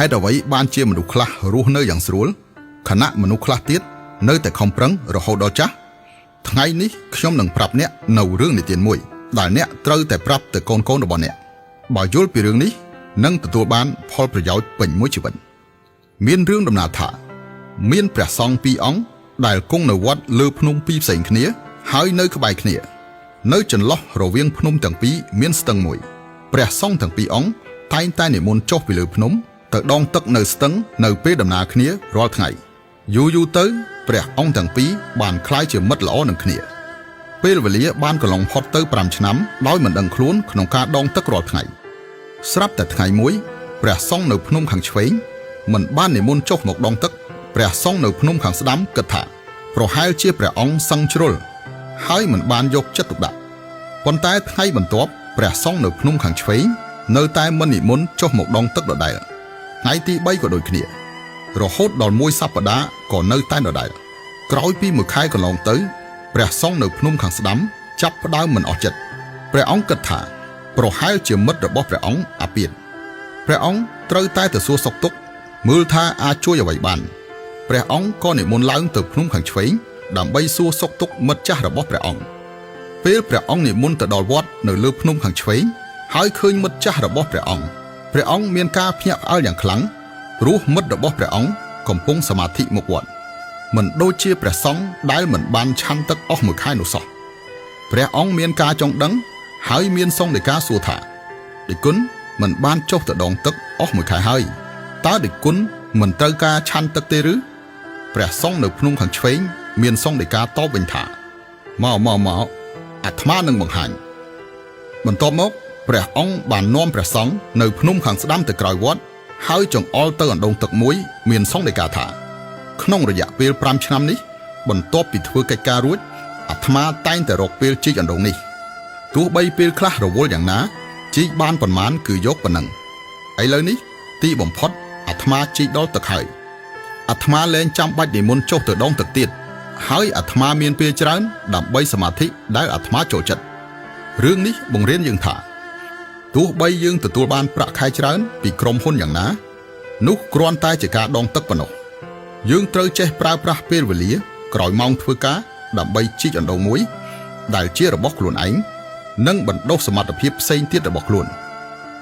ហេតុអ្វីបានជាមនុស្សខ្លះរស់នៅយ៉ាងស្រួលខណៈមនុស្សខ្លះទៀតនៅតែខំប្រឹងរហូតដល់ចាស់ថ្ងៃនេះខ្ញុំនឹងប្រាប់អ្នកនៅរឿងនិទានមួយដែលអ្នកត្រូវតែប្រាប់ទៅកូនៗរបស់អ្នកបើយល់ពីរឿងនេះនឹងទទួលបានផលប្រយោជន៍ពេញមួយជីវិតមានរឿងដំណាលថាមានព្រះសង្ឃពីរអង្គដែលគង់នៅវត្តលើភ្នំពីរផ្សេងគ្នាហើយនៅក្បែរគ្នានៅចន្លោះរវាងភ្នំទាំងពីរមានស្ទឹងមួយព្រះសង្ឃទាំងពីរអង្គតែងតែនិមន្តចុះពីលើភ្នំទៅដងទឹកនៅស្ទឹងនៅពេលដំណើរគ្នារាល់ថ្ងៃយូរយូរទៅព្រះអង្គទាំងពីរបានក្លាយជាមិត្តល្អនឹងគ្នាពេលវេលាបានកន្លងផុតទៅ5ឆ្នាំដោយមិនដឹងខ្លួនក្នុងការដងទឹករាល់ថ្ងៃស្រាប់តែថ្ងៃមួយព្រះសង្ឃនៅភ្នំខាងឆ្វេងមិនបាននិមន្តចុះមកដងទឹកព្រះសង្ឃនៅភ្នំខាងស្ដាំគិតថាប្រហែលជាព្រះអង្គសឹងជ្រុលហើយមិនបានយកចិត្តទុកដាក់ប៉ុន្តែថ្ងៃបន្ទាប់ព្រះសង្ឃនៅភ្នំខាងឆ្វេងនៅតែមិននិមន្តចុះមកដងទឹកដដែលថ្ងៃទី3ក៏ដូចគ្នារហូតដល់មួយសប្តាហ៍ក៏នៅតែដដែលក្រោយពីមួយខែកន្លងទៅព្រះសង្ឃនៅភ្នំខាងស្ដាំចាប់ផ្ដើមមិនអស់ចិត្តព្រះអង្គគិតថាប្រហែលជាមិត្តរបស់ព្រះអង្គអាពាធព្រះអង្គត្រូវតែទៅសួរសុខទុក្ខមើលថាអាចជួយអ្វីបានព្រះអង្គក៏និមន្តឡើងទៅភ្នំខាងឆ្វេងដើម្បីសួរសុខទុក្ខមិត្តចាស់របស់ព្រះអង្គពេលព្រះអង្គនិមន្តទៅដល់វត្តនៅលើភ្នំខាងឆ្វេងហើយឃើញមិត្តចាស់របស់ព្រះអង្គព្រះអង្គមានការភ្ញាក់ផ្អើលយ៉ាងខ្លាំងព្រោះមិត្តរបស់ព្រះអង្គកំពុងសមាធិមុខវត្តមិនដូចជាព្រះសង្ឃដែលមិនបានឆាន់ទឹកអស់មួយខែនោះសោះព្រះអង្គមានការចង់ដឹងហើយមានសង្ឃដីកាសួរថាដេចគុណមិនបានចុះទៅដងទឹកអស់មួយខែហើយតើដេចគុណមិនត្រូវការឆាន់ទឹកទេឬព្រះសង្ឃនៅភ្នំខាងឆ្វេងមានសង្ឃដីកាតបវិញថាមកមកមកអាត្មានឹងបង្ហាញបន្ទាប់មកព្រះអង្គបាននាំព្រះសង្ឃនៅភ្នំខាងស្ដាំទៅក្រោយវត្តហើយចង្អុលទៅអណ្ដូងទឹកមួយមានសង្ឃដីកាថាក្នុងរយៈពេល5ឆ្នាំនេះបន្ទាប់ពីធ្វើកិច្ចការរួចអាត្មាតែងតែរកពេលជីកអណ្ដូងនេះទោះបីពេលខ្លះរវល់យ៉ាងណាជីកបានប៉ុន្មានគឺយកប៉ុណ្ណឹងឥឡូវនេះទីបំផុតអាត្មាជីកដល់ទឹកហើយអាត្មាលែងចាំបាច់និមន្តចុះទៅដងទឹកទៀតហើយអាត្មាមានពេលច្រើនដើម្បីសមាធិដែលអាត្មាចូលចិត្តរឿងនេះបង្រៀនយើងថាទោះបីយើងទទួលបានប្រាក់ខែច្រើនពីក្រុមហ៊ុនយ៉ាងណានោះគ្រាន់តែជាការដងទឹកប៉ុណ្ណោះយើងត្រូវចេះប្រើប្រាស់ពេលវេលាក្រោយម៉ោងធ្វើការដើម្បីជីកអណ្ដូងមួយដែលជារបស់ខ្លួនឯងនិងបណ្ដុះសមត្ថភាពផ្សេងទៀតរបស់ខ្លួន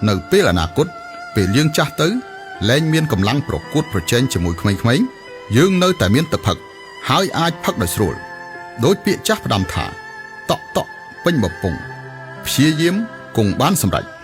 នៅពេលអនាគតពេលយើងចាស់ទៅលែងមានកម្លាំងប្រកួតប្រជែងជាមួយក្មេងៗយើងនៅតែមានទឹកផឹកហើយអាចផឹកដោយស្រួលដោយពាក្យចាស់ផ្ដាំថាតក់តក់ពេញបំពង់ព្យាយាមគង់បានសម្រេច។